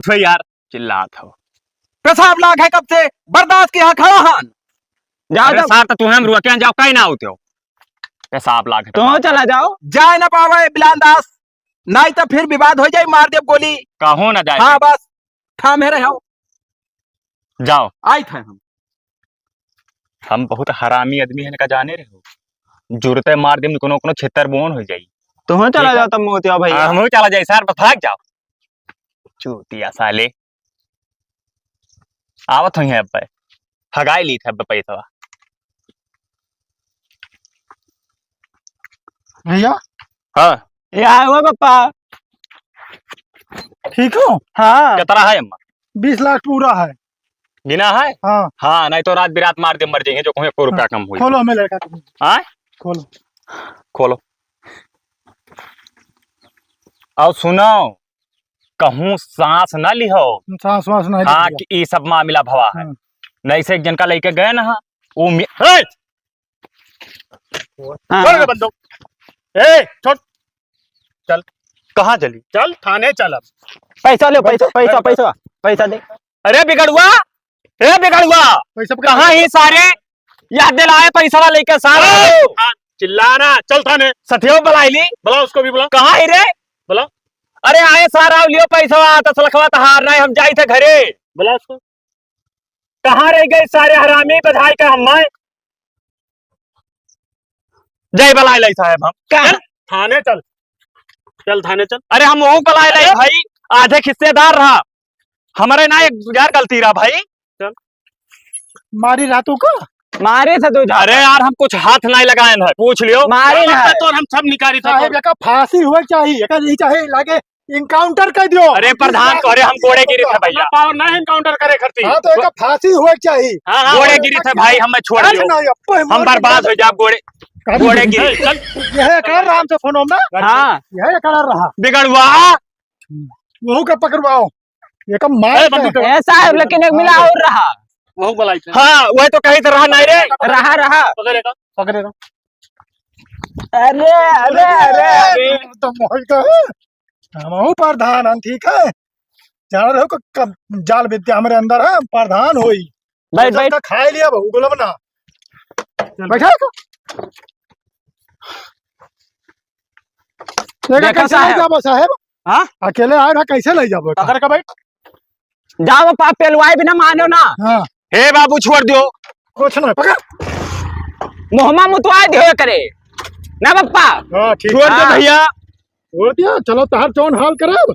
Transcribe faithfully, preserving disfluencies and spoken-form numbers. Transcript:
उठो यार, चिल्लात हो। पेशाब लाग है कब से, बर्दाश्त के यहाँ खड़ा हन। जाओ, अरे जाओ। सार, तो तुम्हें हम रुके हैं, जाओ, कहीं ना होते हो। पेशाब लाग है। तुम चला जाओ। जाए ना पावे बिलान दास, नहीं तो फिर विवाद हो जाए, मार देब गोली। कहो ना जाए। हाँ, बस, थामे रहो। जाओ। आई थे हम। हम बहुत हरामी आदमी हैं, का जाने रहे हो? जुरते मार देम, कोनो, कोनो छितर बोन हो जाई। तुम चला ठीक है? जाओ तब मोतिया भैया। हाँ, हम चला जाए सर, बस भाग जाओ। चूतिया साले। आवत हुई है अब। हगाई ली थे अब पैसा। भैया। हाँ। ये आए हुआ पापा। ठीक हो? हाँ। कितना है अम्मा? बीस लाख पूरा है। गिना है? हाँ। हाँ, नहीं तो रात बिरात मार दे, मर जाएंगे, जो कहूँ एको रुपया हाँ। कम हुई। खोलो हमें लड़का तुम। हाँ? खोलो। खोलो। और सुनो, कहूँ सांस ना लिहो। सांस वास नहीं हाँ, लिया। कि ई सब मामला भवा है। हाँ। नहीं से एक जन का लेके गए ना, वो मे-, ए! हाँ। खोल के बंदूक। ए, छोड़। चल। कहाँ चली? चल, थाने चल अब। पैसा ले, पैसा, पैसा, पैसा, पैसा दे। अरे बिगड़ुआ, ए बिगड़ुआ, पैसा पकड़। कहाँ ही सारे? याद दिलाए पैसा लेके सारा। हाँ, चिल्लाना, चल थाने। सथियो बुलाई ली। बुला उसको भी बुला। कहाँ ही रे? बुला। अरे आए सारा, लियो पैसा, तसलखवा तहार नहीं, हम जाई थे घरे। बुला उसको। कहाँ रह गए सारे हरामी बधाई का हम्मा? जय बलाय लाई साहब हम। चल थाने चल, चल थाने चल। अरे हम वहू बलाय लाई अरे! भाई, आधे हिस्सेदार रहा, हमरे ना एक यार गलती रहा भाई। चल। मारी रहा तू का? मारे थे तू जा। अरे यार हम कुछ हाथ नहीं लगाए हैं, पूछ लियो। मारे ना। तो हम सब निकारी था साहब, तो। एका फांसी हुए चाहिए, एका नहीं चाहे लागे encounter कर दियो। अरे प्रधान, तोहरे हम गोड़े गिरी थे भैया। पावर ना encounter करे करती। हाँ, तो एका फांसी हुए चाहिए। हाँ, हाँ, गोड़े गिरी थे भाई, हमें छोड़ अरे दियो। नहीं, अब हम हम बर्बाद हो जाब, गोड़े, कर गोड़े दे। गिरी। चल। यह कर राम से फोन ना। हाँ। यह कर रहा। बिगड़ुआ। वहू का पकड़वाओ। ये का मार ए, बंदूक दे। ऐसा है, लेकिन एक मिला और रहा। वहू बुलाई थे। हाँ, वह तो कहीं तो रहा नहीं रे। रहा, रहा। पकड़ेगा, पकड़ेगा। अरे, अरे, अरे, अरे। तो मोहित का है। हमहू प्रधान हन, ठीक है? जान रहे हो क-, क-, जाल विद्या हमरे अंदर है, प्रधान होई। बैठ, बैठ। खाए लिया बहू, बोलब ना। बैठा है तो। देखा देखा कैसे ले साहब। जाबो साहब? हाँ? अकेले आए रहा, कैसे ले जाबो? पकड़ के बैठ। जाओ पाप पेलवाए बिना मानो ना। हाँ। हे बाबू, छोड़ दियो। कुछ ना, पकड़। मुहमा मुतवाए दियो करे। ना पप्पा। हाँ, ठीक। छोड़ दो हाँ। भैया। छोड़ दिया, चलो तहार जौन हाल करब।